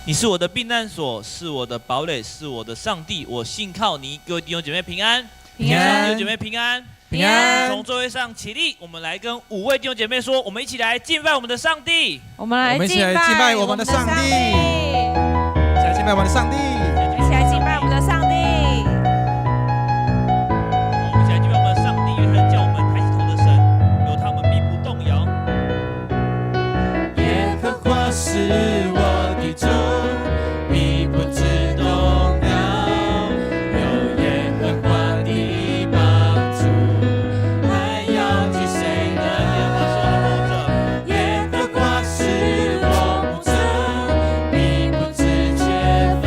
你是我的避難所，是我的堡壘，是我的上帝，我信靠你。各位弟兄姐妹平安，平安。弟兄姐妹平安，平安。從座位上起立，我們來跟五位弟兄姐妹說，我們一起來敬拜我們的上帝。我們來我們一起來敬拜我們的上帝，一起來敬拜我們的上帝，一起來敬拜我們的上帝。我們一起來敬拜我們的上帝，因為他是叫我們抬起頭的神，有他我們必不動搖。耶和華是我的主，必不致動搖。有耶和華的幫助，還要懼誰呢？耶和華是我牧者，必不致缺乏。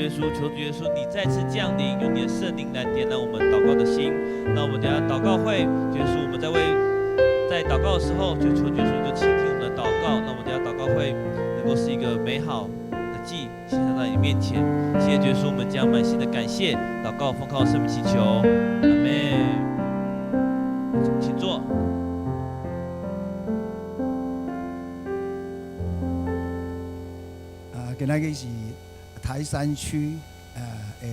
耶穌，求主耶穌，你再次降臨，用你的聖靈來點燃我們禱告的心。那我們等下禱告會結束，我們在為在禱告的時候，就求主耶穌，你就傾聽我們的禱告。那我們等下禱告會能夠是一個美好的祭獻上在你面前。謝謝主耶穌，我們將滿心的感謝禱告，奉靠聖名祈求，阿門。請坐。啊，今仔日是台山區的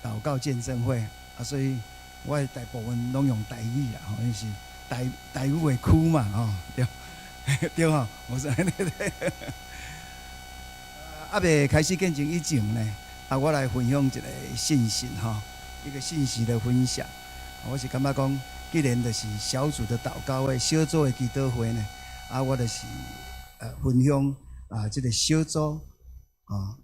禱告見證會啊，所以我的大部分攏用台語啦，吼，因為是台台語的區嘛，吼，對對吼，我是按呢。啊，未開始見證以前呢，啊，我來分享一個信息吼，一個信息的分享。我是感覺講，既然就是小組的禱告會、小組的祈禱會呢，啊，我就是分享啊，這個小組啊。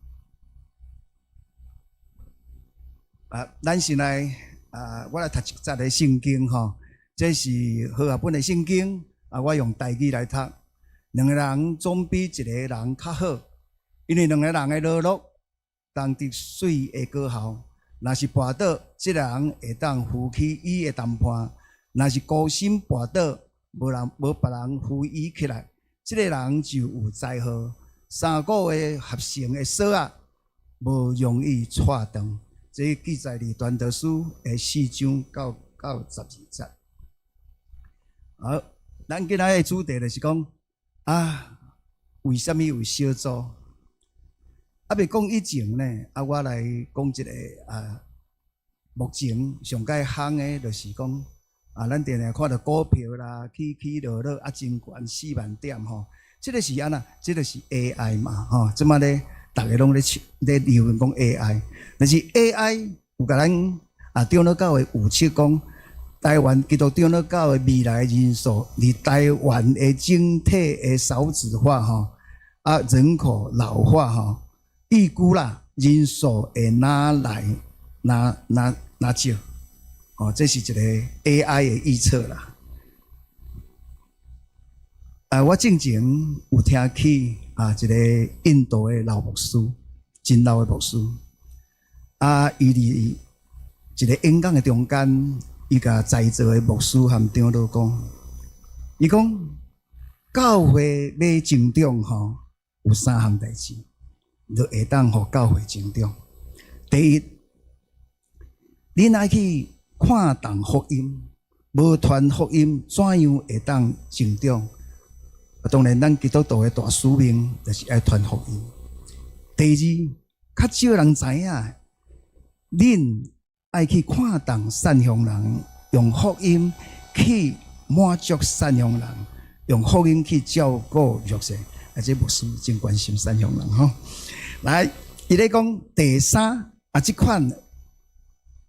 啊，咱先來啊，我來讀一節的聖經吼，這是和合本的聖經啊，我用台語來讀。兩個人總比一個人較好，因為兩個人的勞碌，同得稅的果效。若是跋倒，這個人會當扶起伊的同伴；若是孤身跋倒，無人無別人扶伊起來，這個人就有災禍。三股的合成的索仔，無容易掣斷。這記載佇傳道書的四章到12節。好，咱今仔的主題就是講啊，為啥物有小組？啊，未講以前呢，啊，我來講一個啊，目前上蓋夯的，就是講啊，咱定定看著股票啦，起起落落啊，真懸4萬點吼，這個是按怎？這個是 AI 嘛，吼，這擺咧，逐个攏咧咧流行講 AI，但是 AI 有共咱啊長老教會預測講，台灣基督長老教會未來人數，佇台灣的整體的少子化吼，啊人口老化吼。預估啦，人數會愈來愈愈愈少，哦，這是一個 AI 的預測啦。啊，我進前有聽起啊，一個印度的老牧師，真老的牧師，啊，伊佇一個演講的中間，伊共在座的牧師和長老講，伊講教會欲成長吼，有三項代誌。就會當予教會成長。第一，恁愛去看重福音，無傳福音，怎樣會當成長？當然，咱基督徒的大使命就是愛傳福音。第二，較少人知影，恁愛去看重散鄉人，用福音去滿足散鄉人，用福音去照顧弱勢。啊，這牧師真關心散鄉人吼。來，伊咧講第三啊，這款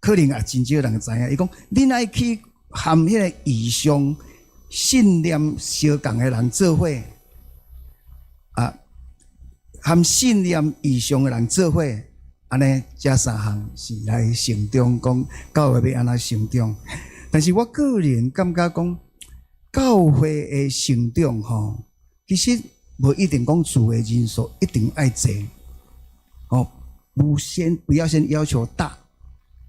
可能也真少人知影。伊講，恁愛去和彼個異象信念相仝的人做伙，啊，和信念異象的人做伙，按呢，這三項是來成長，講教會欲按怎成長。但是我個人感覺講，教會的成長吼，其實無一定講聚的人數一定愛濟。哦，不先不要先要求大，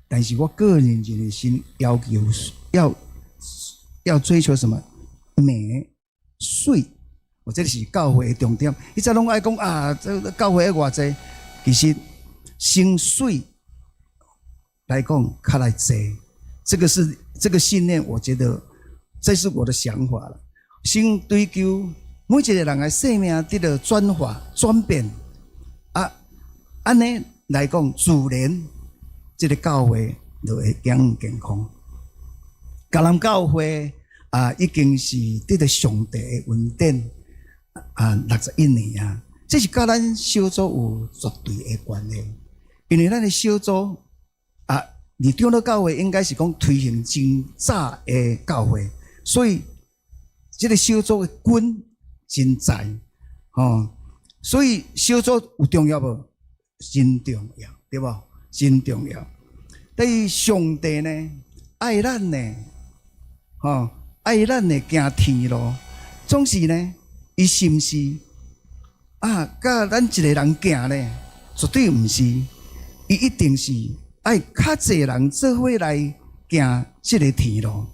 但是我個人認為先要求要追求什麼美媠，我這是教會的重點。以前攏愛講啊，這教會愛偌濟，其實先媠來講較來濟，這個是這個信念，我覺得這是我的想法啦。先追求每一個人的生命得到轉化轉變啊。按呢來講，自然這個教會就會更健康。迦南教會啊，已經是得到上帝的恩典啊，61年啊，這是佮咱小組有絕對的關係。因為咱的小組啊，佇長老教會應該是講推行真早的教會，所以這個小組的根真在吼，所以小組有重要無？真重要，對無？真重要。對於上帝呢，愛咱呢，吼，愛咱呢行天路，總是呢，伊是毋是啊？佮咱一個人行呢，絕對毋是。伊一定是愛較濟人做伙來行這个天路。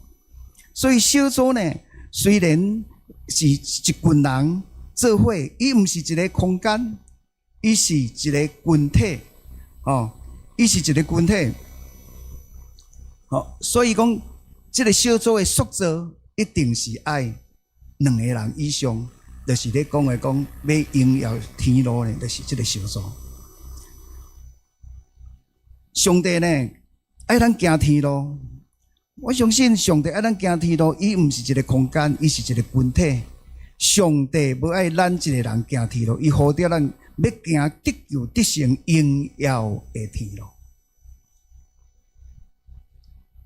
所以小組呢，雖然是一群人做伙，伊毋是一个空間，伊是一个群體，吼，伊是一个群體。吼，所以講，這个小組的塑造一定是愛兩个人以上，就是咧講的講欲榮耀天路呢，就是這个小組。上帝呢，愛咱行天路，我相信上帝愛咱行天路，伊毋是一个空間，伊是一个群體。上帝無愛咱一个人行天路，伊呼召咱欲行得救得勝榮耀的天路。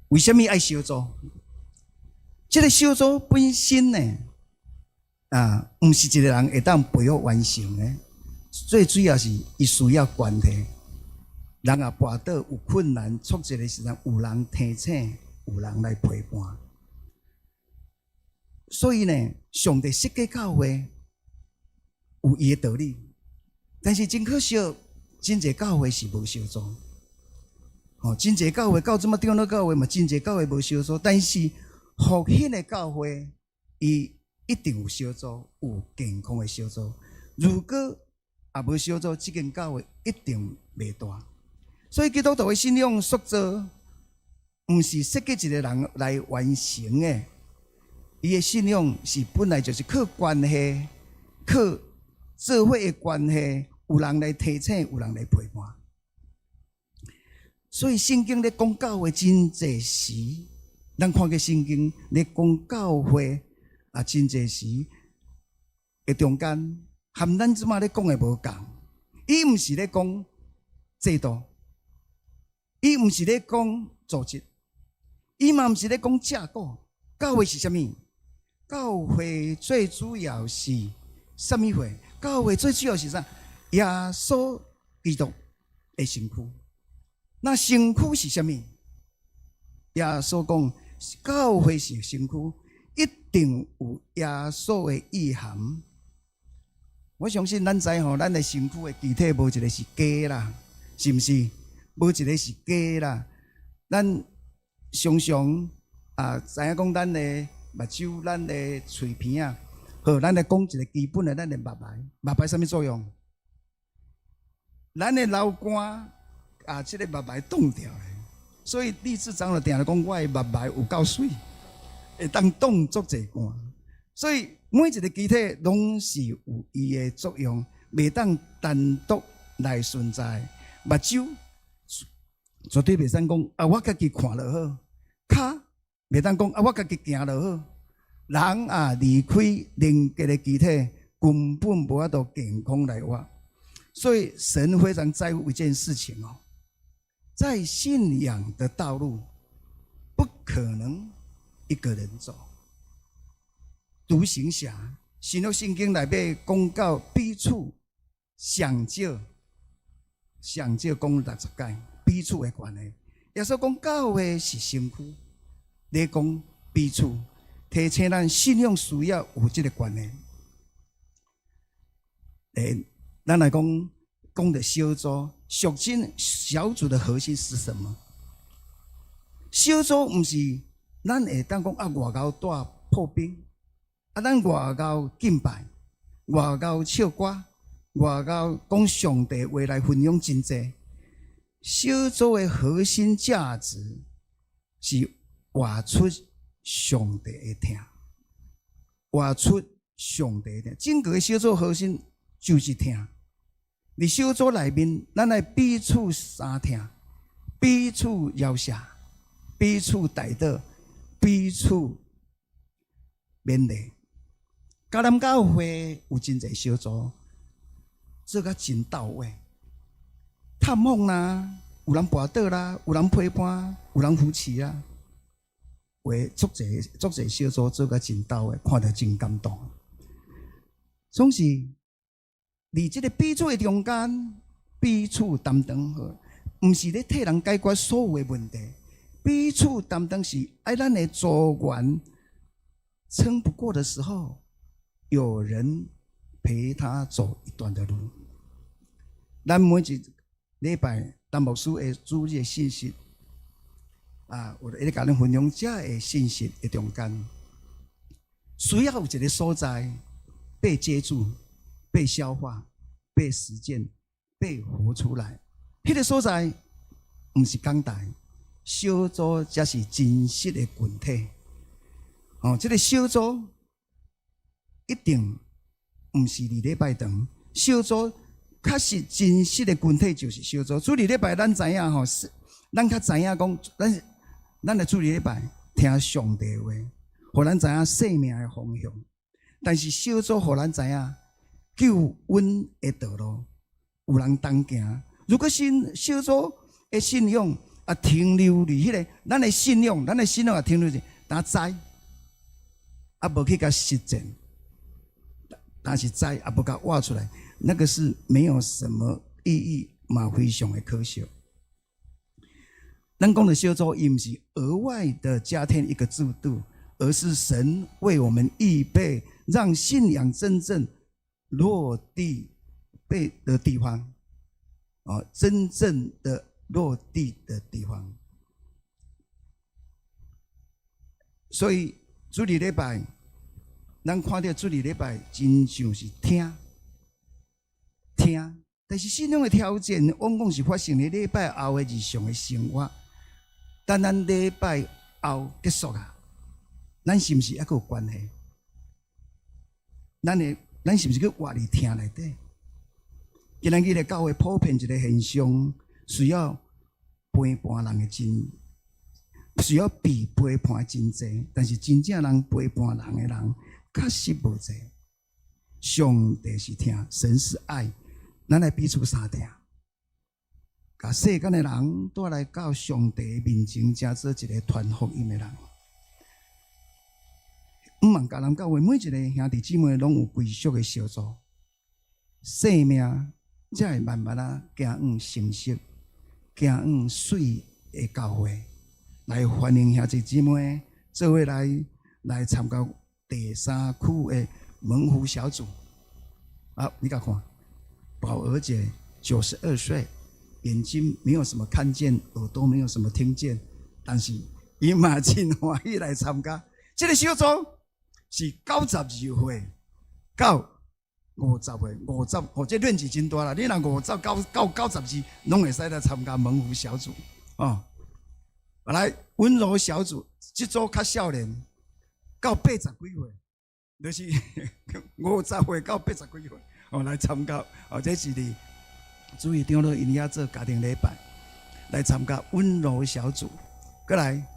為啥物愛小組？這个小組本身呢，啊，毋是一个人會當培育完成的。最主要是伊需要關係。人若跋倒有困難、挫折的時陣，有人提醒，有人來陪伴。所以呢，上帝設計教會有伊的道理，但是真可惜，真濟教會是無小組。哦，真濟教會到這麼長老教會嘛，真濟教會無小組，但是復興的教會，伊一定有小組，有健康的小組。如果也無小組，這間教會一定袂大。所以基督徒的信仰塑造，毋是設計一个人來完成的。伊的信仰是本來就是靠關係、靠做伙的關係，有人來提醒，有人來陪伴。所以聖經咧講教會真濟時，咱看見聖經咧講教會啊，真濟時的中間，和咱這馬咧講的無仝。伊毋是咧講制度，伊毋是咧講組織，伊嘛毋是咧講架構。教會是啥物？教會最主要是啥物貨？教會最主要是啥？耶穌基督的身軀。那身軀是啥物？耶穌講，教會是身軀，一定有耶穌的意涵。我相信咱知吼，咱的身軀的肢體無一个是假啦，是毋是？無一个是假啦。咱常常啊，知影講咱的目睭、咱的喙鼻仔，好，咱來講一个基本的，咱的目眉，目眉啥物作用？咱的流汗啊，這个目眉擋著的，所以立志長老定定講，我的目眉有夠媠，會當擋足濟汗。所以每一个肢體攏是有伊的作用，袂當單獨來存在。目睭絕對袂使講啊，我家己看就好；跤袂當講啊，我家己行就好。人啊，離開連結的肢體，根本無法度健康來活。所以神非常在乎一件事情哦，在信仰的道路，不可能一個人走。獨行俠，新約聖經內底講到彼此相照，相照講60解彼此的關係。耶穌講教會是身軀，咧講彼此，提醒咱信仰需要有這个關係。咱來講講的小組，屬真小組的核心是什麼？小組毋是咱會當講啊，外口帶破冰，啊，咱外口敬拜，外口唱歌，外口講上帝話來分享真濟。小組的核心價值是活出上帝的疼，活出上帝的疼。整個小組核心就是疼。佇小組內面，咱愛彼此相疼，彼此饒恕，彼此代禱，彼此勉勵。迦南教會有真濟小組，做甲真到位。探訪啦，有人跋倒啦，有人陪伴，有人扶持啦，有足濟足濟小組做甲真到位，看著真感動。總是佇這个彼此的中間，彼此擔當好，毋是咧替人解決所有的問題。彼此擔當是愛咱的組員撐不過的時候，有人陪他走一段的路。咱每一禮拜陳牧師的主日的信息啊，有咧共咱分享這个信息的中間，需要有一个所在被接住、被消化、被實踐、被活出來。彼個所在毋是講台，小組才是真實的群體。哦，這个小組一定毋是佇禮拜堂，小組確實真實的群體就是小組。主日禮拜咱知影吼，咱較知影講，咱來主日禮拜聽上帝話，予咱知影生命的方向。但是小組予咱知影救恩的道路，有人同行。如果信小組的信仰啊停留佇彼个，咱的信仰啊停留佇焦知，啊無去共實踐，但是知啊無共活出來，那個是沒有什麼意義，嘛非常的可惜。咱講的小組，伊毋是額外的加添一個制度，而是神為我們預備，讓信仰真正落地被的地方，啊，真正的落地的地方。所以主日禮拜，咱看著主日禮拜真像是聽聽，但是信仰的挑戰，往往是發生佇禮拜後的日常的生活。等咱禮拜後結束啊，咱是毋是猶閣有關係？咱是毋是閣活佇聽內底？今仔日的教會普遍一个現象，需要陪伴人的真，需要被陪伴真濟，但是真正人陪伴人的人確實無濟。上帝是疼，神是愛，咱來彼此相疼，共世間的人帶來到上帝面前，成做一个傳福音的人。毋茫迦南教會每一个兄弟姊妹攏有歸屬的小組，生命才會慢慢仔行向成熟，行向媠的教會，來歡迎兄弟姊妹做伙來參加第三區的蒙福小組。啊，你共看，寶兒姐92歲，眼睛沒有什麼看見，耳朵沒有什麼聽見，但是伊嘛真歡喜來參加這个小組，是92歲到50歲，五十哦，這年紀真大啦。你若50到92，攏會使來參加蒙福小組哦。來溫柔小組，這組較少年，到80幾歲，就是50歲到80幾歲哦來參加哦，這是佇主日長老𪜶遐做家庭禮拜，來參加溫柔小組。閣來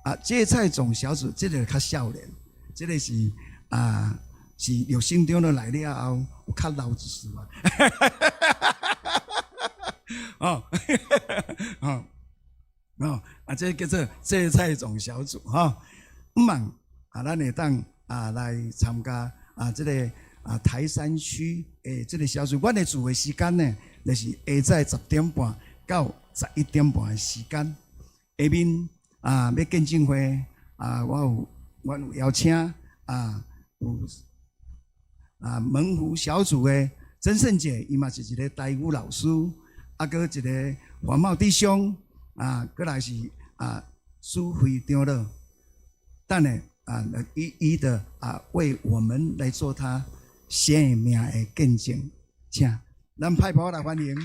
啊，芥菜種小組，這个較少年，這个是啊。是劉省長老來了後，有較老一絲嘛。哦，哦，哦，啊，這叫做芥菜種小組吼。毋茫啊，咱會當啊來參加啊，這个啊台山區的這个小組。阮的聚會時間呢，就是下早10點半到11點半的時間。下面啊，欲見證會啊，我有邀請啊有。啊，蒙福小組的曾勝姐，伊嘛是一个台語老師，啊，閣一个黃茂弟兄，啊，閣來是啊，蘇輝長老，等下啊，一一的啊，為我們來做他生命的見證，請咱拍噗仔來歡迎。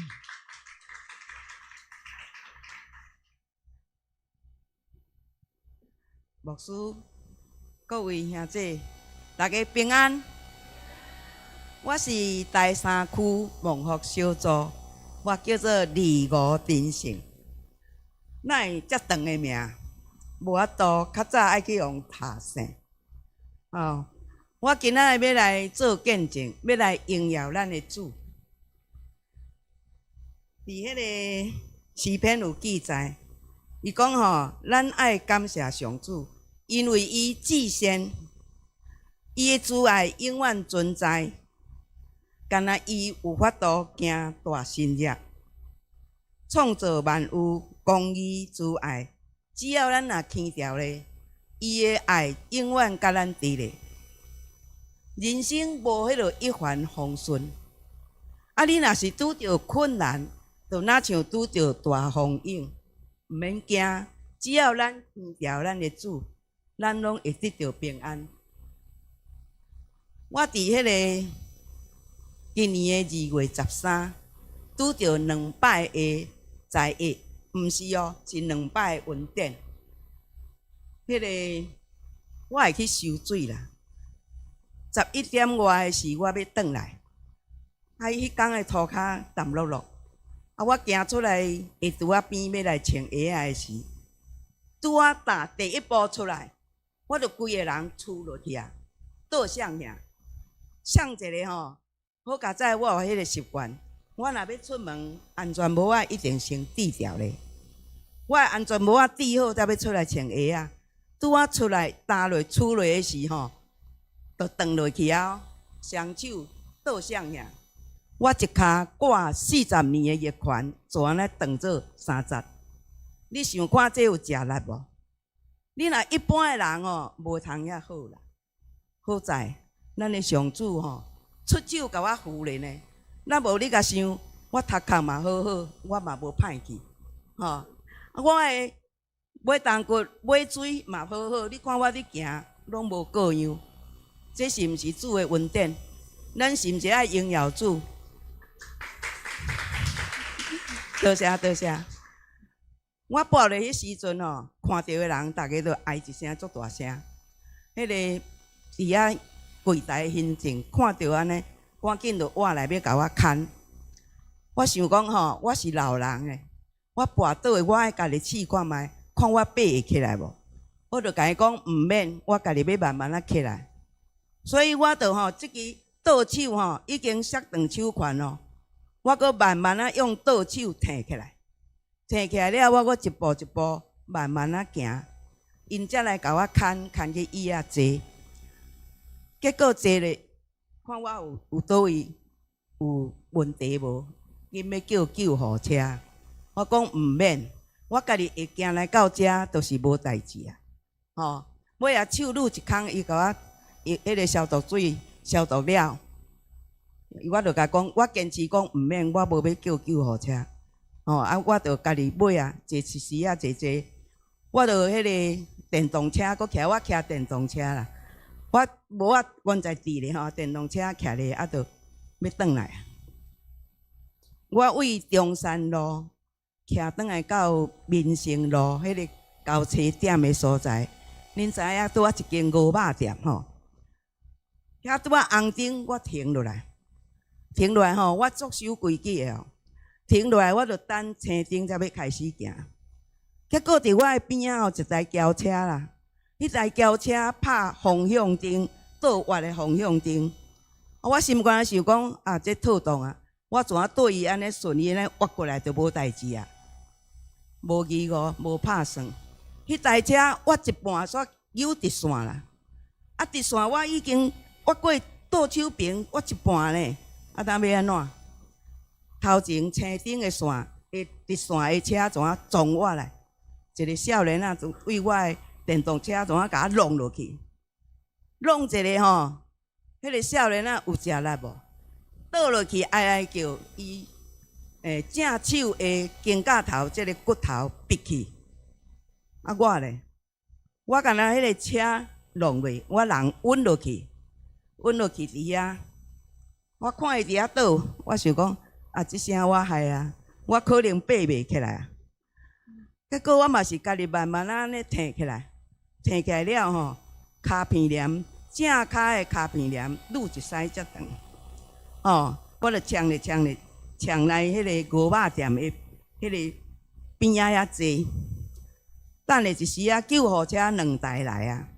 牧師，各位兄弟，大家平安。我是台三區蒙福小組，我叫做李吳真勝。哪會遮長的名？無法度，較早愛去予查姓。哦，我今仔日欲來做見證，欲來榮耀咱的主。佇彼个詩篇有記載，伊講吼，咱愛感謝上主，因為伊至善，伊的慈愛永遠存在。干焦伊有法度行大神蹟，創造萬有，公義慈愛。只要咱若牽牢咧，伊的愛永遠佮咱佇咧。人生無彼落一帆風順，啊，你若是拄著困難，就若像拄著大風湧，毋免驚，只要咱倚牢咱的主，咱攏會得著平安。我佇彼个今年的2月13，拄著兩擺的災厄，毋是哦，是兩擺的恩典。彼个我會去收水啦。11點外的時，我欲轉來，啊，彼工的塗跤澹漉漉，啊，我行出來鞋櫥仔邊欲來穿鞋仔的時，拄仔踏第一步出來，我就規个人跙落去啊，倒向遐，向一个吼，好佳哉，我有彼个習慣，我若欲出門，安全帽仔一定先戴著咧。我的安全帽仔戴好，才欲出來穿鞋仔。拄仔出來踏落跙落的時吼，就斷落去啊！雙手倒向遐，我一跤掛40年的藥環，就按呢斷做三節。你想看這有食力無？你若一般的人哦，無通遐好啦。好在咱的上主吼，出手共我扶咧呢。若無你共想，我頭殼嘛好好，我嘛無歹去，吼。我的尾胴骨、尾椎嘛好好，你看我咧行，攏無過樣。這是毋是主的恩典？咱是毋是愛榮耀主？多謝多謝。我跋落彼時陣吼，看著的人，逐家都哀一聲足大聲。彼个佇遐櫃台行政看著按呢，趕緊就倚來欲共我牽。我想講吼，我是老人的，我跋倒的，我愛家己試看覓，看我爬會起來無？我就共伊講毋免，我家己欲慢慢仔起來。所以我就吼，這支倒手吼已經摔斷手環咯，我閣慢慢仔用倒手提起來，提起來了，我閣一步一步慢慢仔行，𪜶才來共我牽牽去椅仔坐。結果坐咧，看我有佗位有問題無？𪜶欲叫救護車，我講毋免，我家己會行來到遮，就是無代誌啊！吼，尾仔手擼一空，伊共我伊彼个消毒水消毒了，我就共講，我堅持講毋免，我無欲叫救護車。吼啊，我就家己尾仔坐一時仔坐坐，我就彼个電動車閣騎，我騎電動車啦。我帽仔懸在佇咧吼，電動車騎咧啊，就欲轉來。我對中山路騎轉來到民生路彼个交叉點的所在，恁知影拄仔一間牛肉店吼？遐拄仔紅燈，我停落來，停落來吼，我足守規矩的哦。停落來，我就等青燈才欲開始行。結果佇我的邊仔吼，一台轎車啦，彼台轎車拍方向燈，倒彎的方向燈。我心肝想講啊，這妥當啊，我怎啊對伊按呢順伊按呢彎過來就無代誌啊。無疑誤，無拍算。彼台車我一半煞扭直線啦，啊直線我已經越過倒手邊，我一半呢，啊當欲按怎？頭前青燈的線，的直線的車怎啊撞我來？一个少年仔就對我的電動車怎啊共我弄落去？弄一个吼，彼个少年仔有食力無？倒落去哀哀叫，伊正手的肩胛頭這个骨頭覕去。啊我咧，我敢若彼个車弄落，我人穩落去，穩落去佇遐，我看伊佇遐倒，我想講啊，這聲我害啊，我可能爬袂起來啊。結果我嘛是家己慢慢仔按呢提起來，提起來了吼，跤鼻簾正跤的跤鼻簾擼一屎遮長，吼，我就衝咧衝咧衝來彼个牛肉店的彼个邊仔遐坐。等下一時仔，救護車兩台來啊！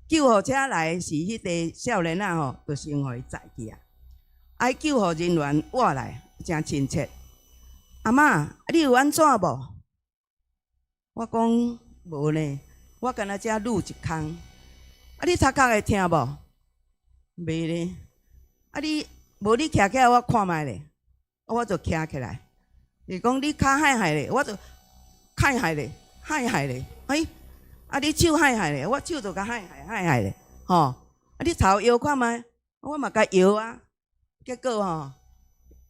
救護車來時，彼个少年仔吼，就先予伊載去啊。啊，救護人員倚來，誠親切。阿嬤，你有按怎無？我講無呢，我敢若才擼一空。啊，你頭殼會疼無？袂咧。啊，你無你徛起來，我看覓咧。我就徛起來。伊講你跤害害咧，我就害害咧，害害咧。欸，啊你手害害咧，我手就共害害害害咧，吼。啊你頭搖看覓，我嘛共搖啊。結果吼，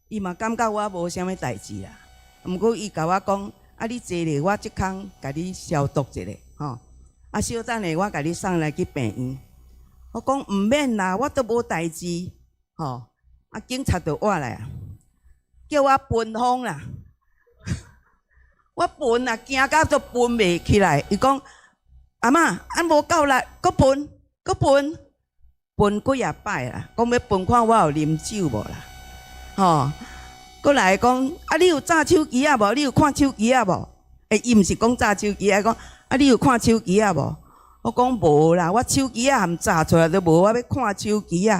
伊嘛感覺我無啥物代誌啦。毋過伊共我講，啊，你坐咧，我這空共你消毒一下，吼。啊，小等下我共你送來去病院。我講毋免啦，我都無代誌，吼。啊，警察就倚來啊，叫我歕風啦。我歕啊，驚甲都歕袂起來。伊講，阿嬤，啊無夠力，閣歕，閣歕，歕幾仔擺啦。講欲歕看我有啉酒無啦，吼。閣來講，啊，你有紮手機仔無？你有看手機仔無？欸，伊毋是講紮手機仔，講啊，你有看手機仔無？我講無啦，我手機仔含紮出來都無，我欲看手機仔。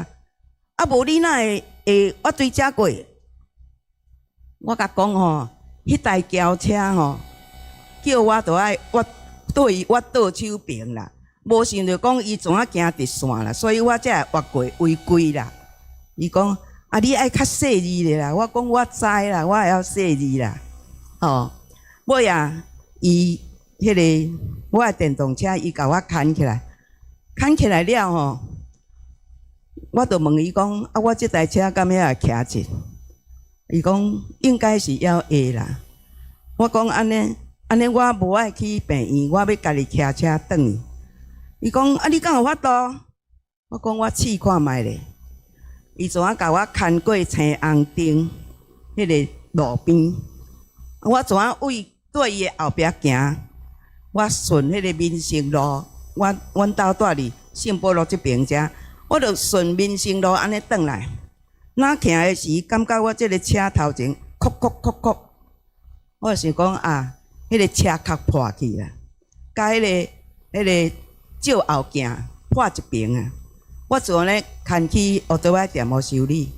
啊，無你哪會會我對遮過？我共講吼，彼台轎車吼，叫我著愛我對我倒手爿啦，無想著講伊怎啊行直線啦，所以我才會越過違規啦。伊講啊，你愛較細膩咧啦，我講我知啦，我會曉細膩啦。吼，尾啊，伊彼个我的電動車，伊共我牽起來，牽起來了吼，我就問伊講啊，我這台車敢猶會徛直？伊講應該是猶會啦。我講按呢，按呢我無愛去病院，我欲家己騎車轉去。伊講啊，你敢有法度？我講我試看覓咧。伊怎啊共我牽過青紅燈彼个路邊，我怎啊為對伊的後壁行？我順彼个民生路，我阮兜蹛佇聖保祿這爿遮，我就順民生路按呢轉來。若行的時，感覺我這个車頭前，叩叩叩叩，我就想講啊，彼个車殼破去啦，佮彼个照後鏡破一爿啊。我就按呢牽去烏桌仔店予修理，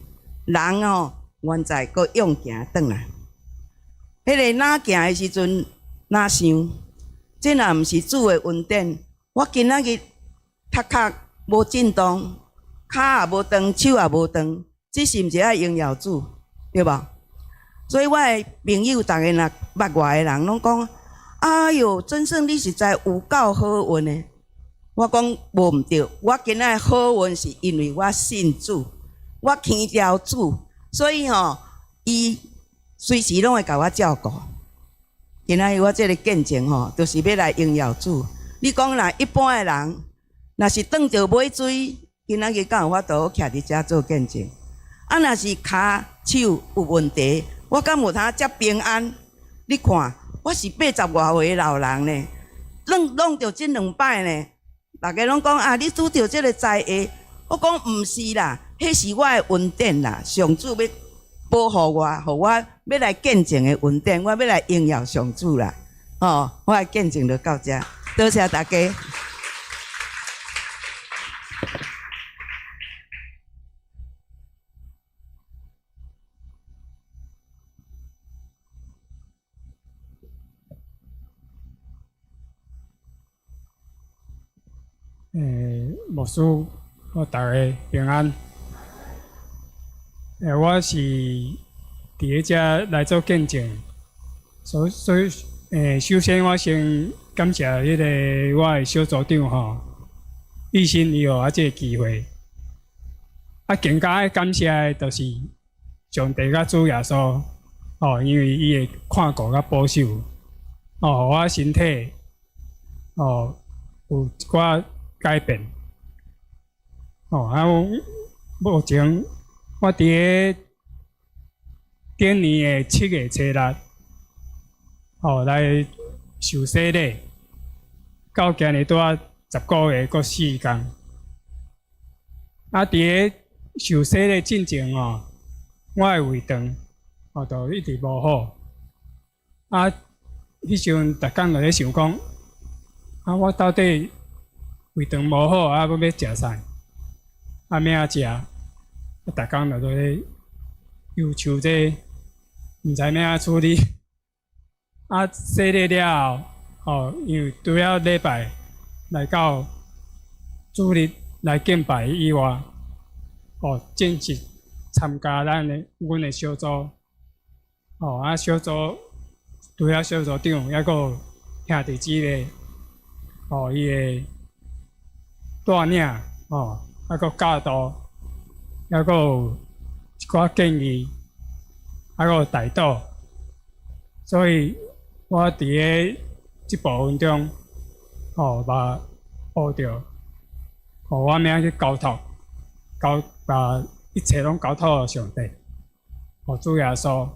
人哦，原在閣勇行轉來。彼个若行的時陣，若想，這若毋是主的恩典，我今仔日頭殼無震動，跤也無斷，手也無斷，這是毋是愛榮耀主？對無？所以我的朋友逐个若捌我的人攏講：哎喲，真勝你實在有夠好運的。我講無毋對，我今仔好運是因為我信主，我牽牢主，所以吼，伊隨時攏會共我照顧。今仔日我這个見證吼，就是欲來榮耀主。你講若一般的人，若是斷著尾椎，今仔日敢有法度徛佇遮做見證？啊，若是跤手有問題，我敢有通遮平安？你看，我是八十外歲的老人呢，攏弄著這兩擺呢，逐家攏講啊，你拄著這个災禍，我講毋是啦，彼是我的恩典啦，上主欲保護我，予我欲來見證的恩典，我欲來榮耀上主啦。吼，我的見證就到遮，多謝大家。牧師，我逐家平安。我是佇咧遮來做見證，所以，首先我先感謝彼个我的小組長吼，醫生伊予我這个機會。啊，更加愛感謝的就是上帝佮主耶穌，哦，因為伊會看顧佮保守，哦，予我身體，哦，有一寡改變。哦，啊，目前我佇咧頂年的7月初六，哦，來受洗禮，到今日拄仔10個月閣4工。啊，佇咧受洗禮進前哦，我的胃腸哦，就一直無好。啊，彼時陣逐工就咧想講，啊，我到底胃腸無好啊，欲食啥？啊，欲怎食？啊，逐工就咧憂愁這，毋知欲按怎處理。啊，洗禮了後，哦，因為除了禮拜來到主日來敬拜以外，哦，正式參加咱的阮的小組，哦，啊，小組除了小組長，猶閣有兄弟姊妹，哦，伊會帶領，哦，啊，閣教導，猶閣有一寡建議，閣有代禱，所以我佇咧這部分中，吼嘛學著，予我免去交託，交把一切攏交託予上帝，予主耶穌。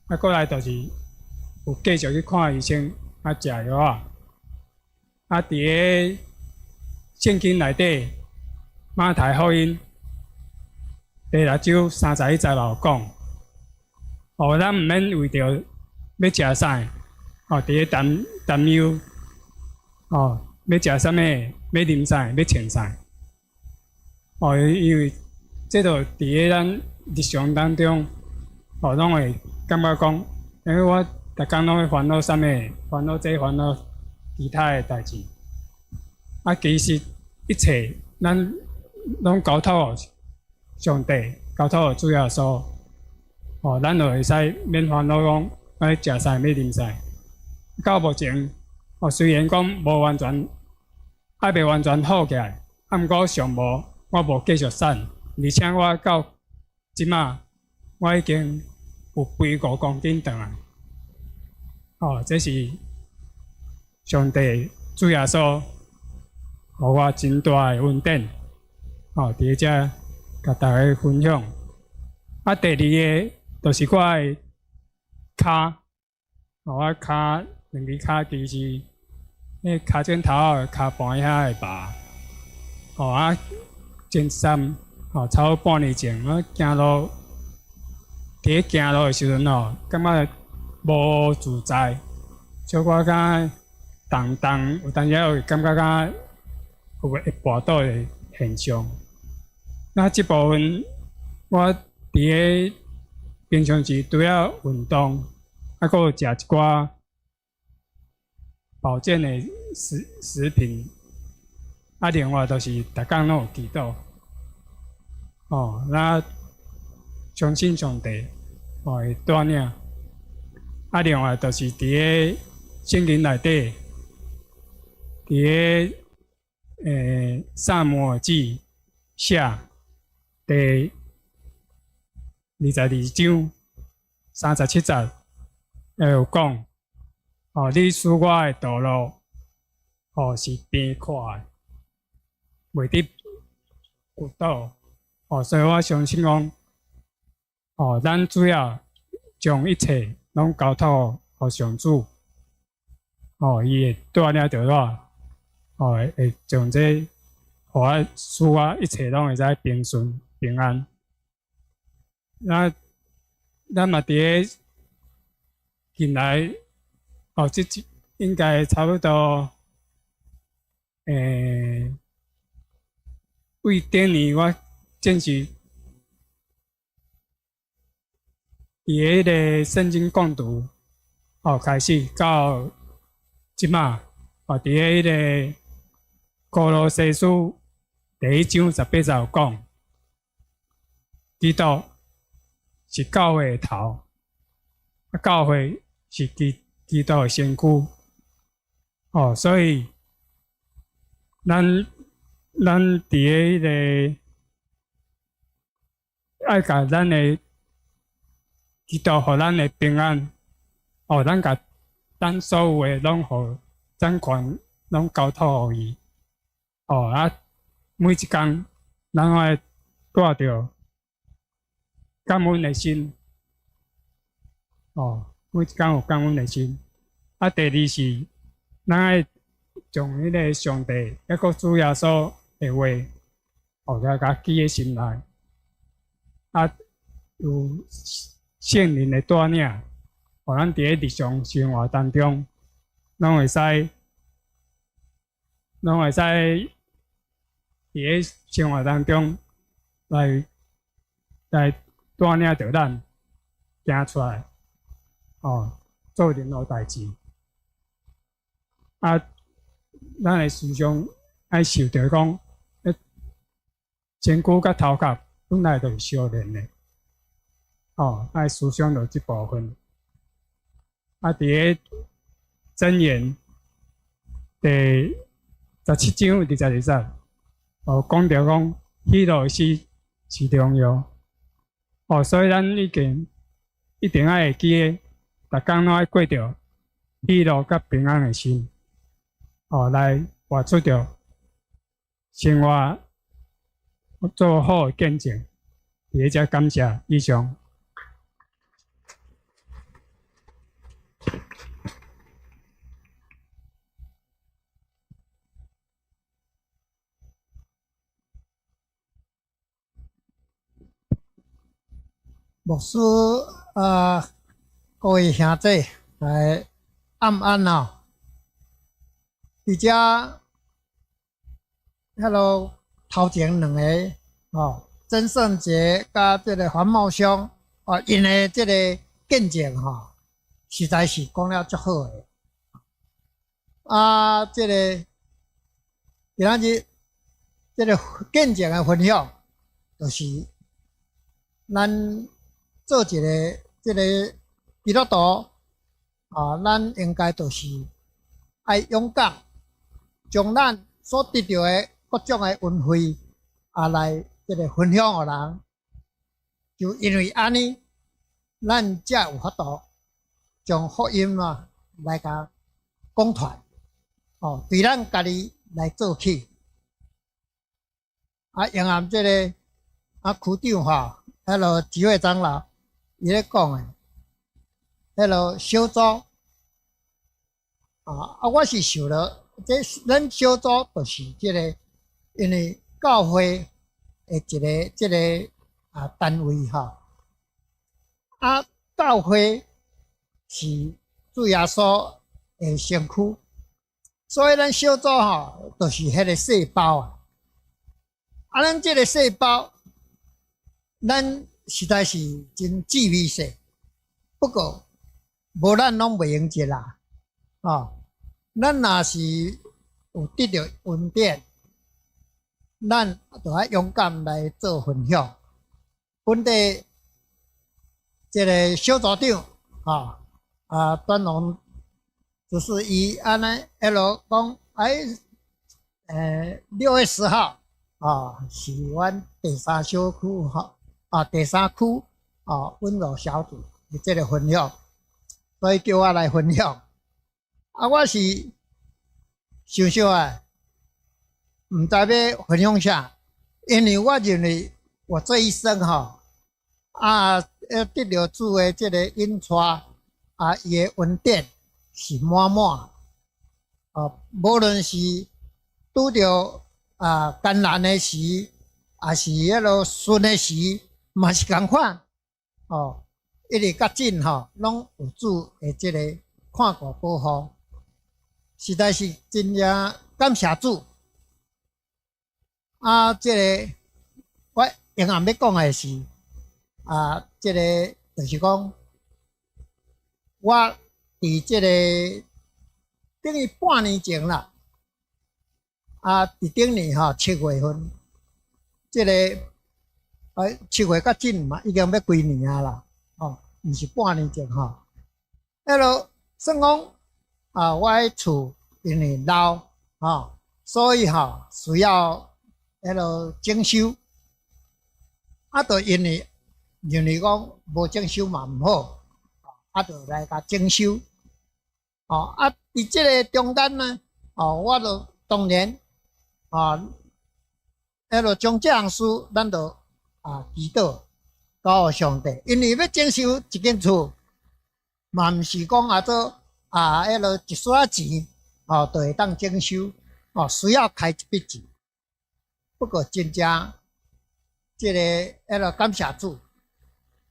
啊，過來就是有繼續去看醫生，啊，食藥仔。啊，佇咧聖經內底，馬太福音第六章三十一節有講，哦，咱毋免為著欲食啥，哦，佇咧擔擔憂，哦，欲食啥物，欲啉啥，欲穿啥，哦，因為這就佇咧咱日常當中，哦，攏會感覺講，因為我逐工攏咧煩惱啥物，煩惱這煩惱其他的代誌，啊，其實一切咱攏交託予上帝，交託予主耶穌，哦，咱就會使免煩惱講欲食啥，欲啉啥。到目前，哦，雖然講無完全，還袂完全好起來，啊，毋過上無，我無繼續瘦，而且我到這馬，我已經有肥5公斤轉來。哦，這是上帝主耶穌予我真大的恩典，哦，佇遮共大家分享。啊，第二个就是我的跤，哦，我跤兩支跤其實，彼跤枕頭仔跤盤遐會麻，哦啊，前三，哦，差不多半年前，我行路，佇咧行路的時陣吼，感覺無自在，小可敢動動，有當時會感覺敢有會跋倒的現象。那這部分我佇咧平常時除了運動，啊，閣有食一寡保健的食品，啊，另外就是逐工攏有祈禱，哦，那相信上帝，哦，會帶領。啊，另外就是佇咧聖經內底，佇咧撒母耳記下第22章37節，會有講，哦，你使我的道路，哦，是平闊的，袂得跌倒，哦，所以我相信講，哦，咱主要將一切攏交託予上主，哦，伊會帶領著我，哦，會將這予我使我一切攏會使平順平安。那咱嘛佇咧近來，哦，這應該差不多，為頂年我正式佇彼个聖經共讀，哦，開始到這馬，哦，佇彼个歌羅西書第一章18節有講，基督是教會的頭，啊，教會是基督的身軀，哦，所以咱佇彼个愛共咱的基督予咱的平安，哦，咱共咱所有的攏予掌權攏交託予伊，哦啊，每一工咱愛帶著感恩的心，哦，每一工有感恩的心。啊，第二是，咱愛將彼个上帝抑閣主耶穌的話，哦，共記佇心內。啊，有聖靈的帶領，予咱佇咧日常生活當中，攏會使佇咧生活當中來帶領著咱行出來，哦，做任何代誌。啊，咱的思想愛受著講，身軀佮頭殼本來就是相連的，哦，愛思想著這部分。啊，佇咧箴言第17章22節，哦，講著講喜樂的心是良藥，哦，所以咱已經一定愛會記得，逐工攏愛過著喜樂佮平安的心，哦，來活出著生活做好的見證。佇遮感謝以上。牧師啊，各位兄弟，來暗安啊！佇遮彼囉頭前兩个哦，曾聖傑佮這个黃茂兄哦，𪜶的這个見證吼，實在是講了足好的。啊，這个今仔日這个見證的分享，就是咱做一个這个基督徒啊，咱應該就是愛勇敢，將咱所得著的各種的恩惠啊，來這个分享予人。就因為按呢，咱才有法度將福音啊來共講傳，哦，對咱家己來做起。啊，用暗這个啊區長吼，彼囉幾位長老伊咧講的，彼囉小組啊，啊，我是想著，這咱小組就是這个，因為教會的一个這个啊單位吼，啊，教會是主耶穌的身軀，所以咱小組吼，就是彼个細胞啊。啊，咱這个細胞，咱實在是真細微細，不過無咱攏袂用得啦，哦，咱若是有得著恩典，咱就愛勇敢來做分享。本地這个小組長，吼，啊，端龍就是伊按呢一路講，哎，6月10號，啊，是阮第三小區吼，啊，第三區啊，溫柔小組的這个分享，所以叫我來分享。啊，我是想想啊，毋知欲分享啥，因為我認為我這一生吼，啊，得著主的這个引帶，啊，伊的恩典是滿滿，啊，無論是拄著啊艱難的時，抑是彼囉順的時，嘛是仝款，哦，一直到盡吼，攏有主的這个看顧保護，實在是真正感謝主。啊，這个我永遠欲講的是，啊，這个就是講，我佇這个等於半年前啦，啊，佇頂年吼7月份，這个7月較緊嘛，已經欲幾年啊啦，吼，毋是半年前吼。彼囉算講啊，我的厝因為老吼，所以吼需要彼囉整修，啊，就因為認為講無整修嘛毋好，啊，就來共整修。哦，啊，佇這个中間呢，哦，我就當然啊，彼囉將這項事，咱就啊祈禱交予上帝，因為欲整修一間厝，嘛毋是講啊做啊，彼囉一絲仔錢哦，就會當整修，哦，需要開一筆錢。不過真正這个彼囉感謝主，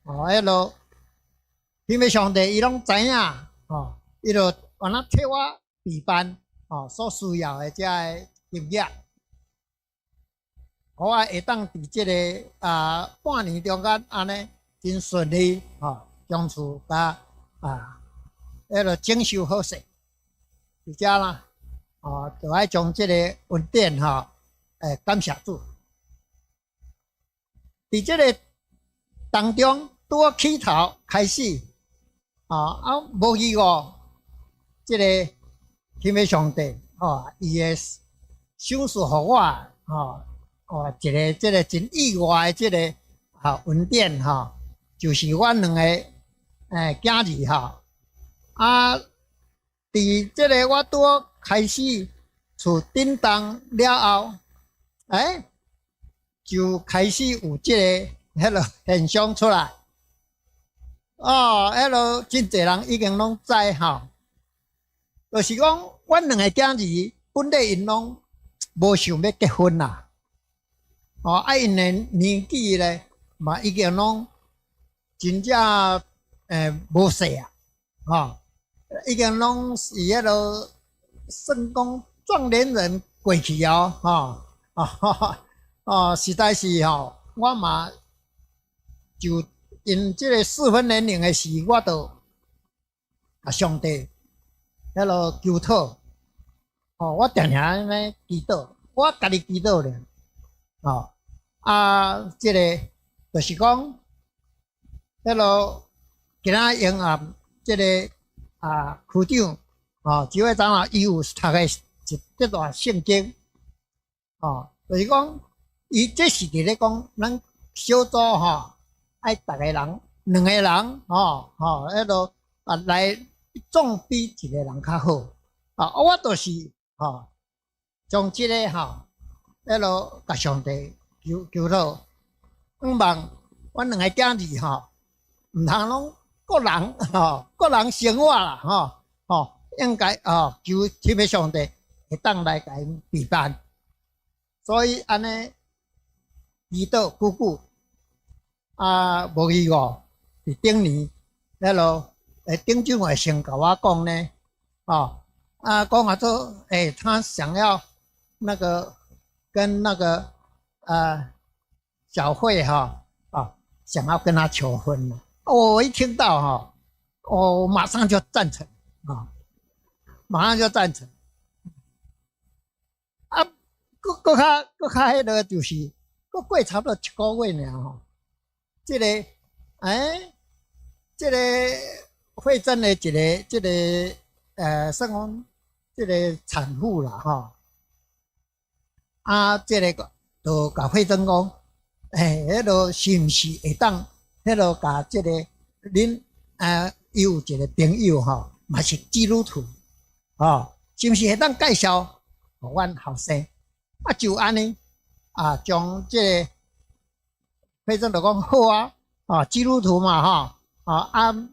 哦，彼囉因為上帝伊攏知影，哦，伊就按怎替我備辦，哦，所需要的這个金額，我會當佇這个啊半年中間按呢真順利，吼，將厝共啊彼囉整修好勢，佇遮啦，哦，就愛將這个恩典吼，感謝主。佇這个當中，拄好起頭開始，啊啊，無意外，這个天父上帝，吼，伊的賞賜予我，吼，哦，一个這个真意外的這个啊恩典，吼，就是阮兩个囝兒吼，啊，佇這个我拄好開始厝振動了後，就開始有這个彼囉現象出來。哦，彼囉真濟人已經攏知吼，就是講阮兩個囝兒本來𪜶攏無想欲結婚啦。哦，啊，𪜶的年紀咧嘛已經攏真正無細啊，吼，已經攏是彼囉算講壯年人過去哦，吼，哦，實在是吼，我嘛就𪜶這個適婚年齡的時，我就共上帝彼囉求討，哦，我定定按呢祈禱，我家己祈禱咧，哦，啊，這个就是講，彼囉今仔永暗這个區長，哦，這位長老伊有讀的一段聖經，哦，就是講，伊這是佇咧講，咱小組吼，愛逐個人，兩個人，吼吼，彼囉啊來總比一個人較好，啊，我就是吼，將這个吼，彼囉共上帝求求討，向望阮兩個囝兒吼，毋通攏個人吼，個人生活啦，吼吼，應該吼求天父上帝會當來共𪜶陪伴，所以按呢祈禱久久，啊，無意外，佇頂年，彼囉頂長會先共我講呢，哦，啊，講啊做，他想要那個跟那個小慧哈，啊，想要跟他求婚了。我一聽到哈，我馬上就贊成啊，馬上就贊成。啊，閣閣較閣較彼囉就是，閣過差不多一個月爾吼，這個這個惠珍的一个這个算講這个產婦啦吼，啊，這个就共惠珍講，彼囉是毋是會當彼囉共這个恁伊有一个朋友吼，嘛是基督徒，吼，是毋是會當介紹予阮後生？啊，就按呢，啊，將這个惠珍就講好啊，啊，基督徒嘛吼，啊啊，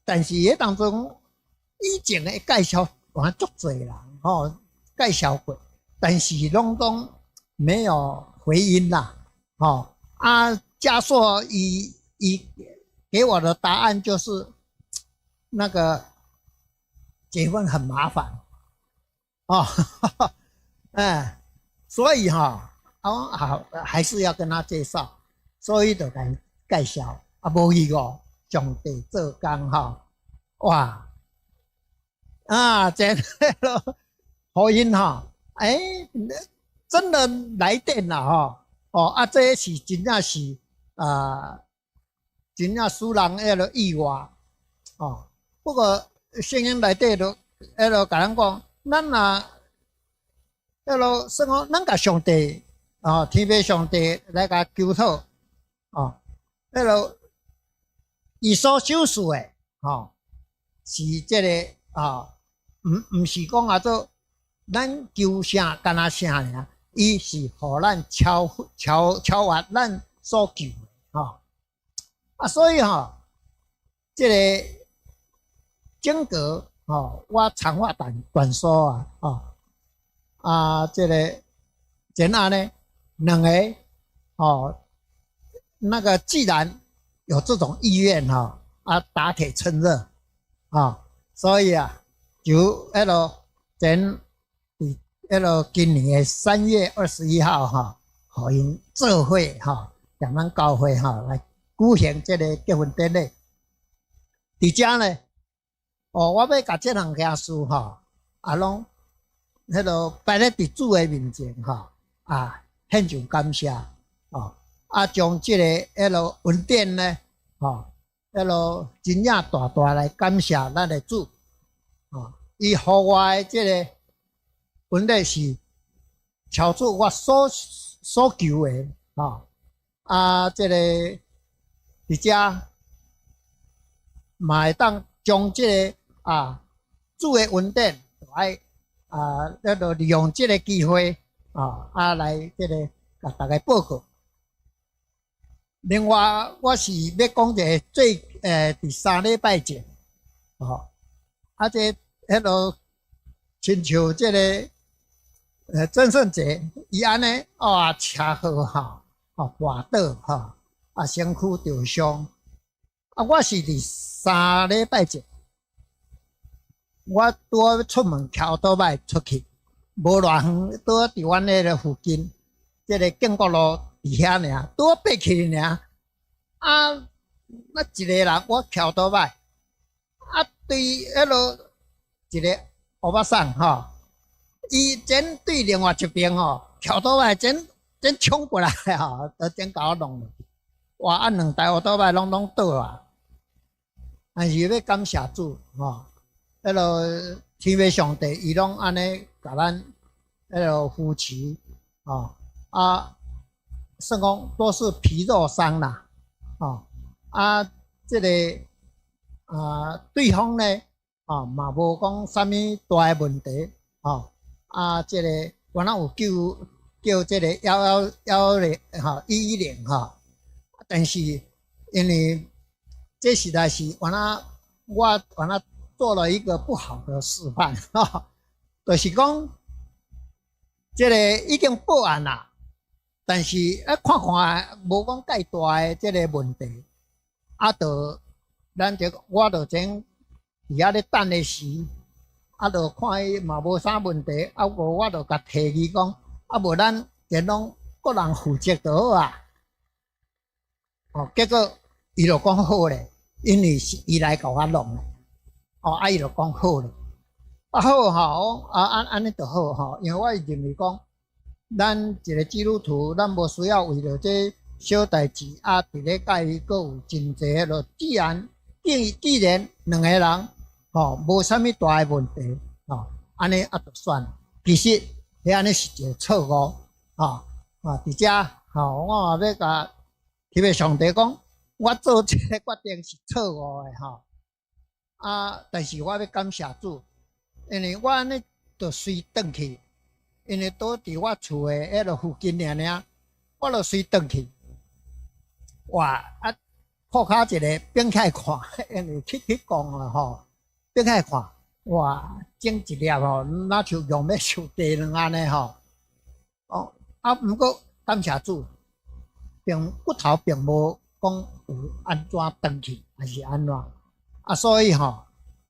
但是彼當中以前的介紹有足濟人吼，介紹過，但是攏總沒有回音啦，吼啊，嘉碩伊伊給我的答案就是那個結婚很麻煩，哦，哎，所以哈，啊，好還是要跟他介紹，所以就共介紹，啊，無意外，上帝做工吼，哇，啊，這個回音哈，真的來電啦吼，哦，啊，這是真正是啊，真正使人彼囉意外，哦，不過聖經內底就彼囉共咱講，咱若彼囉算講，咱共上帝哦，天父上帝來共求討，哦，彼囉伊所賞賜的，吼，是這个啊，毋是講啊做咱求啥敢若啥爾，伊是予咱超超超越咱所求的，吼。啊，所以吼，這个整個吼，我長話短短說啊，吼，啊，這個怎樣呢？兩个哦，那個既然有這種意願哈，啊，打鐵趁熱啊，所以啊，就彼囉前佇彼囉今年的3月21號哈，予𪜶做伙哈，佇咱教會哈來舉行這個結婚典禮。佇遮呢，哦，我欲共這兩件事吼，啊，攏彼囉擺咧佇主的面前吼，啊，獻上感謝哦，啊，將這個彼囉恩典呢，吼，彼囉真正大大來感謝咱的主，哦，伊予我的這个恩典是超出我所所求的，吼，啊，這个佇遮。嘛會當將這个主的恩典，愛咱就利用這个機會啊來這个共大家報告。另外，我是欲講一个最佇3禮拜前，吼，啊這彼落親像這个曾聖傑，伊按呢哇車禍吼，吼跋倒吼，啊身軀著傷。啊，我是佇三禮拜前，我拄好出門騎歐多擺出去，無偌遠，拄好佇阮彼个附近，這个建國路佇遐爾，拄好爬去爾。啊，那一个人我騎歐多擺，啊對彼落一个歐巴桑吼，伊前對另外一邊吼，騎歐多擺前前衝過來吼，就前共我弄落去。哇！啊，兩台歐多擺攏攏倒啊！但是欲感謝主吼，彼落天父上帝伊攏按呢共咱彼落扶持吼啊，算講都是皮肉傷啦，吼啊，這个對方呢，吼嘛無講啥物大的問題，吼啊，這个原來有救叫這个110吼110吼，但是因為這實在是原來我原來做了一個不好的示範，吼，就是講這個已經報案啦，但是啊看看無講蓋大的這個問題，啊，就咱就我就前佇遐咧等的時，啊，就看伊嘛無啥問題，啊，無我就共提議講，啊，無咱電攏各人負責就好啊。哦，結果伊就講好咧，因為是伊來共我弄的，哦，啊，伊就講好咧，啊好吼，啊按按呢就好吼，因為我認為講，咱一個基督徒，咱無需要為著這小代誌啊，佇咧佮伊閣有真濟彼落。既然既既然兩个人吼無啥物大的問題，吼，按呢啊就算了。其實彼按呢是一個錯誤，吼啊！佇遮吼，我嘛欲共天父上帝講，我做這个決定是錯誤的吼。啊，但是我欲感謝主，因為我按呢就隨轉去，因為拄佇我厝的彼落附近爾爾，我就隨轉去。哇！啊，破跤一个變起來看，因為去去講啦吼，變起來看，哇，整一粒吼，若像用欲像雞卵按呢吼。哦，啊，毋過感謝主，並骨頭並無講有按怎斷去，還是按怎。啊，所以吼，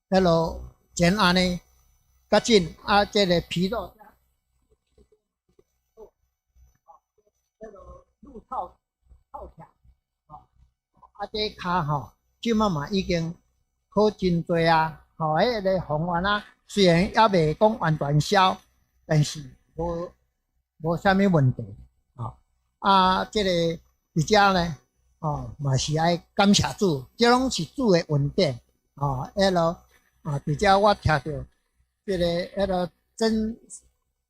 彼落前按呢，較緊啊，這个皮肉，彼落路透透起來，吼，啊，這跤吼，這擺嘛已經好真濟啊，吼，彼个紅丸啊，雖然猶未講完全消，但是無無啥物問題，吼，啊，這个佇遮呢，吼，嘛是愛感謝主，這攏是主的恩典，吼，彼落啊，佇遮我聽著這个彼个曾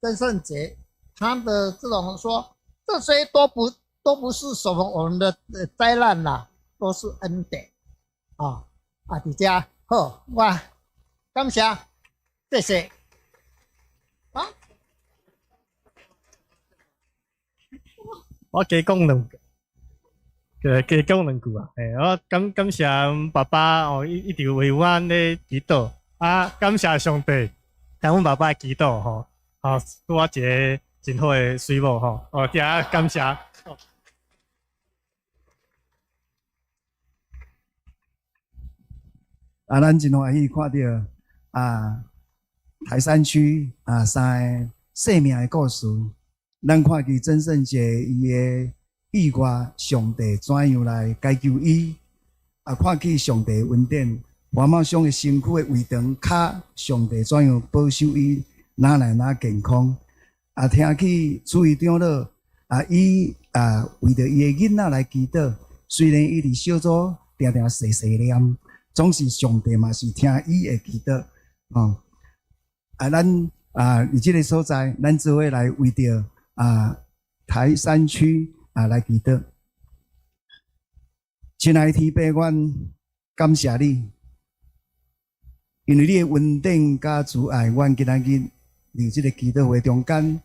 曾聖傑他的這種說，這些都不是什麼我們的災難啦，都是恩典，啊啊！佇遮好，我感謝，謝謝。啊，我加講兩句，加講兩句啊！嘿，我感感謝阮爸爸哦，一一直為阮咧祈禱啊，感謝上帝，聽阮爸爸的祈禱吼，吼，賜我一个真好的媠某吼，哦，遮感謝。啊，咱真歡喜看著啊，台山區啊三个生命的故事，咱看見曾聖傑伊的意外，上帝怎樣來解救伊？啊，看見上帝恩典，黃茂松的身軀的胃腸跤，上帝怎樣保守伊，哪來哪健康？啊，聽起主伊長老啊，伊啊為著伊的囡仔來祈禱，雖然伊佇小組定定細細念，總是上帝嘛是聽伊的祈禱，哦。啊，咱啊佇這个所在，咱做伙來為著啊台山區啊來祈禱。親愛的天父，阮感謝你。因為你的恩典佮慈愛，阮今仔日佇這個祈禱會中間，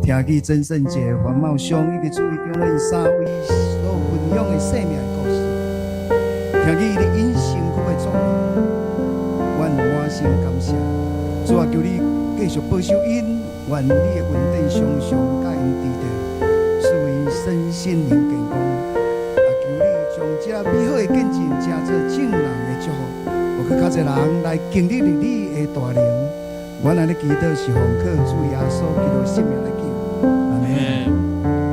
聽見曾聖傑、黃茂兄以及主會長𪜶三位所分享的生命的故事，聽見伊的隱身軀的作為，阮滿心感謝。主啊，求你繼續保守𪜶，願你的恩典常常佮𪜶佇咧，賜𪜶身心靈健康。啊，求你將這美好的見證，成做眾人的祝福，有閣較濟人來經歷你的大能。阮按呢祈禱是奉靠主耶穌基督聖名來求，阿門。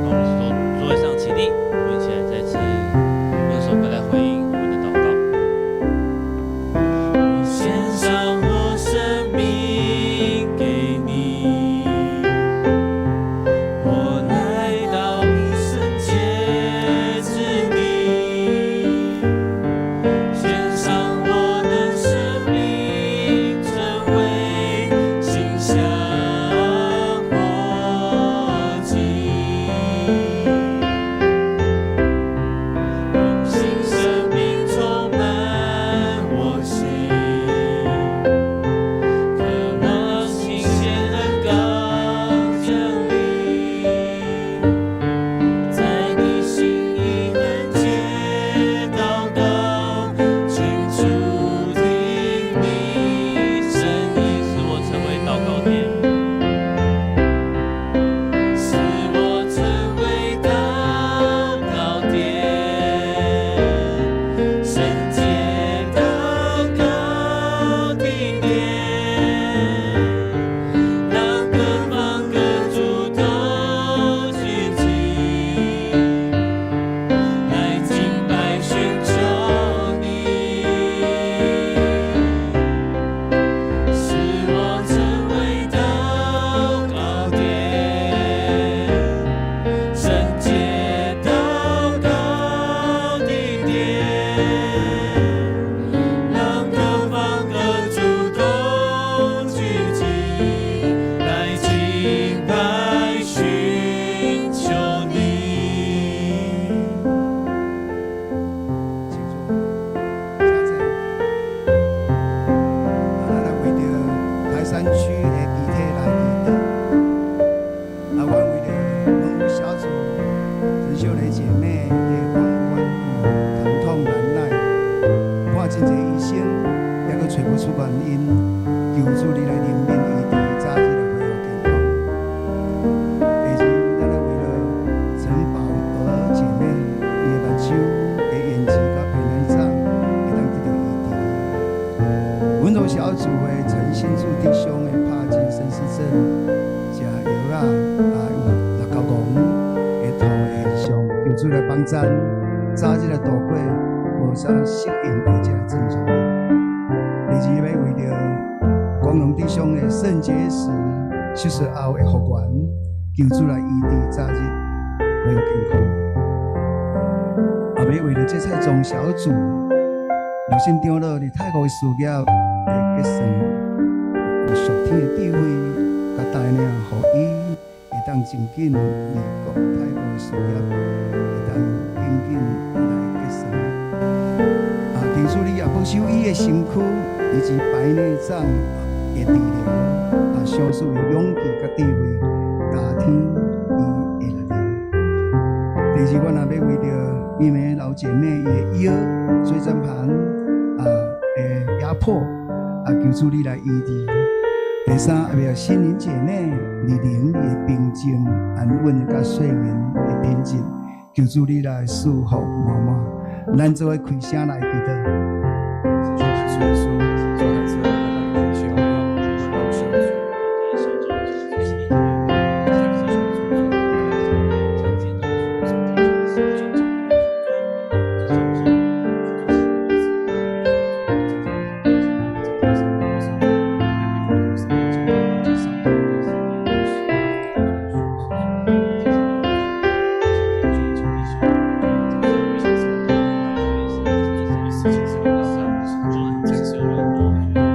那我們從座位上起立，我們一起來再次用首歌來回應我們的禱告。我獻上我生命給你，我來到你聖潔之地，獻上我的生命，成為馨香火祭。用新生命充滿我心，渴望新鮮恩膏降臨，在你心意恆切禱告，清楚聽你聲音，使我成為禱告殿，使我成為禱告殿，聖潔禱告的殿，讓各方各族都聚集，來敬拜尋求你，使我成為禱告殿，聖潔禱告的殿，讓各方各族都聚集，來敬拜尋求你。請坐，請坐。啊，咱來為著台山區的肢體來祈禱。啊，阮為著農夫小組陳秀麗姐妹伊的膀胱有疼痛難耐，看真濟醫生，猶閣揣無出原因，求主你來憐憫醫治，早日來恢復健康。第二，咱來為著陳寶娥姐妹伊的目睭的眼疾佮白內障會當得著醫治。溫柔小組的陳新柱弟兄的帕金森氏症，食藥仔啊有六九五會吐的現象，求主來幫贊，早日來度過無啥適應的這個症狀。第二，欲為著光榮弟兄的腎結石手術後的復原，求主來醫治，早日恢復健康。也欲為著這菜莊小組劉信長老佇泰國的事業的結算，有屬天的智慧佮帶領，予伊會當真緊佇國泰國的事業會當緊緊來結算。啊，求主你也保守伊的身軀以及白內障的治療，啊，賞賜伊勇氣佮智慧，加添伊的力量。第二，阮也欲為著伊妹老姐妹伊的腰椎間盤啊的壓迫，啊，求主你來醫治。第三，也欲心靈姐妹佇靈的平靜、安穩佮睡眠的品質，求主你來賜福滿滿。咱做伙開聲來祈禱。主耶穌，主孩子來到你面前，我們小組，小組，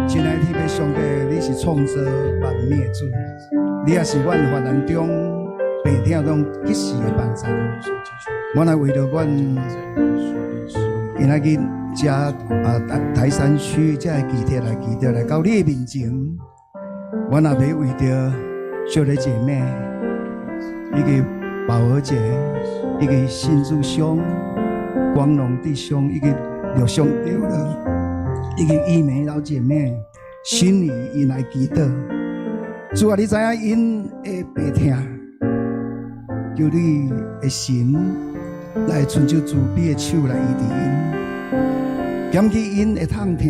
親愛的天父上帝，你是創造萬物的主，你也是阮患難中、病痛中及時的幫助。我來為著阮今仔日遮啊台台山區遮的祈禱來祈禱來到你的面前，阮也欲為著小麗姐妹，以及寶兒姐，以及信主兄、光榮弟兄，以及劉兄弟了，以及玉梅老姐妹，心裡𪜶來祈禱。主啊，你知影𪜶的病痛，求你的神來伸出慈悲的手來醫治𪜶，減去𪜶的痛疼，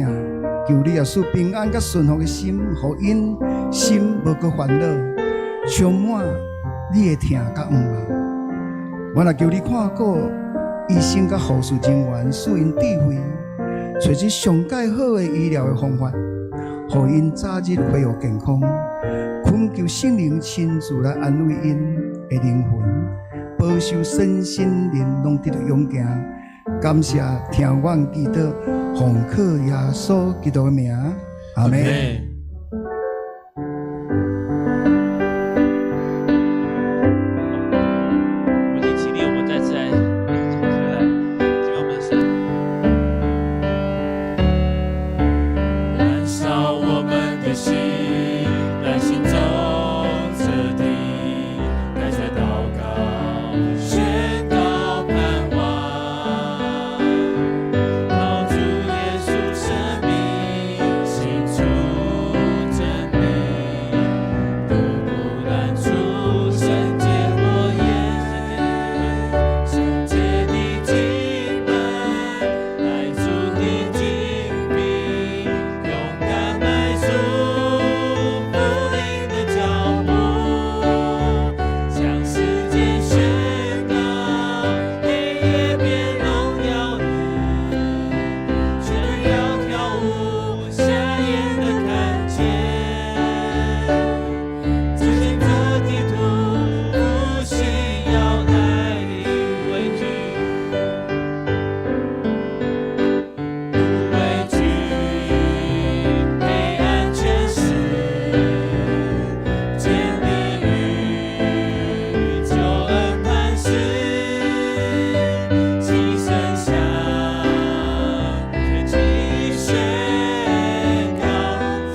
求你也賜平安佮順服的心，予𪜶心無閣煩惱，充滿你的疼佮向望。我若求你看顧醫生佮護士人員，賜𪜶智慧，揣出上蓋好的醫療的方法，予𪜶早日恢復健康。懇求聖靈親自來安慰𪜶的靈魂，保守身心靈攏得著勇健。感謝聽阮祈禱，奉靠耶穌基督的名，阿們。我們一起起立，我們再次來，來敬拜我們的神。燃燒我們的心，來行走這地，帶著禱告，宣告盼望，靠主耶穌生命，行出真理，步步燃出聖潔火焰，聖潔的進門，愛主的軍兵，勇敢邁出福音的腳步，向世界宣告，黑夜變榮耀日，全要跳舞，瞎眼的看見，潔淨這地土，復興要來臨，不畏懼，不畏懼黑暗權勢，建立與救恩磐石，齊聲向全地宣告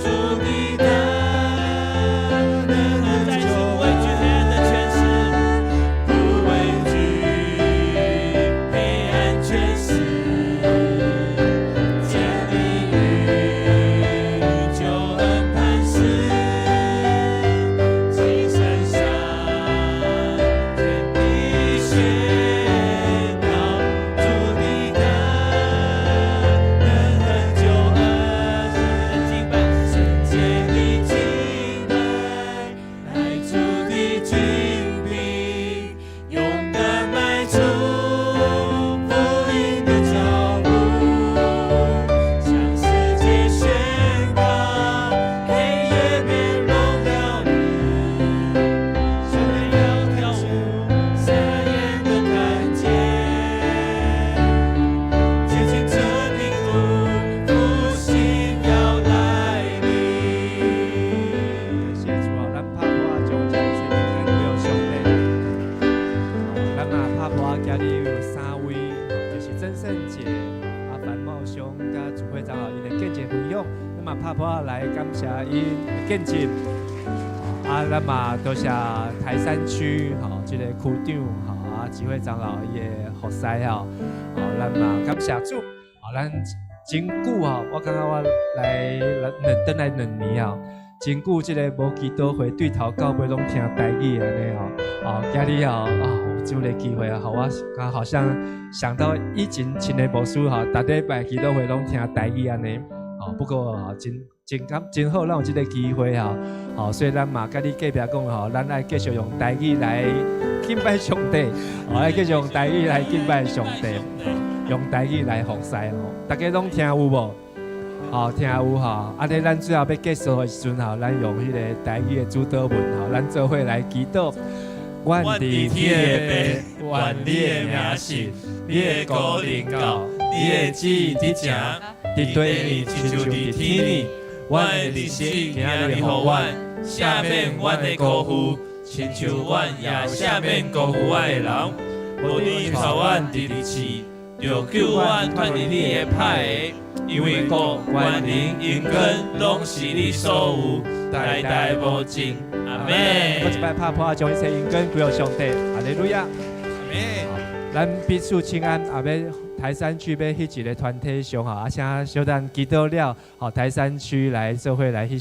主的大能和再次不畏懼黑暗的權勢，不畏懼黑暗權勢，建立與救恩磐石，齊聲向全地宣告主的大能和救恩。敬拜，聖潔的敬拜，愛主的軍兵，勇敢邁出福音的腳步，向世界宣告黑夜變榮耀日，全要跳舞，瞎眼的看見，潔淨這地土，復興要來臨。感謝主啊，咱拍破將這一切平安歸予上帝。咱嘛拍破今日有三位，就是曾聖傑、啊范茂雄佮主會長吼，𪜶的見證分享，咱嘛拍破來感謝𪜶的見證。啊，咱嘛多謝台山區吼，這個區長吼啊，指揮長老伊的服侍吼，哦，咱嘛感謝主。哦，咱真久吼，我感覺我來兩轉來2年吼。真久這个無祈禱會對頭到尾攏聽台語按呢吼，哦，今日吼啊有這個機會啊，予我剛好像想到以前親的牧師吼，逐禮拜祈禱會攏聽台語按呢，哦，不過吼真真感真好，咱有這个機會吼，吼，所以咱嘛佮你隔壁講吼，咱愛繼續用台語來敬拜上帝，哦，愛繼續用台語來敬拜上帝，用台語來服侍吼，大家攏聽有無？吼，聽有吼，按呢咱最後欲結束的時陣吼，咱用彼个台語的主禱文吼，咱做伙來祈禱。阮佇天的父，願你的名聖，你的國臨到，你的旨意執行，佇地面親像佇天爾。阮的日食今日予阮，赦免阮的辜負，親像阮也赦免辜負阮的人。無你予阮佇佇試，著救阮脫離你的歹的，因為國權能榮光攏是你所有，代代無盡。阿門。閣一擺拍噗仔，將一切榮光歸予上帝。哈利路亞。阿門。咱彼此請安，也欲台山區欲彼一个團體上吼，啊，請小等祈禱了，吼，台山區來做伙來彼。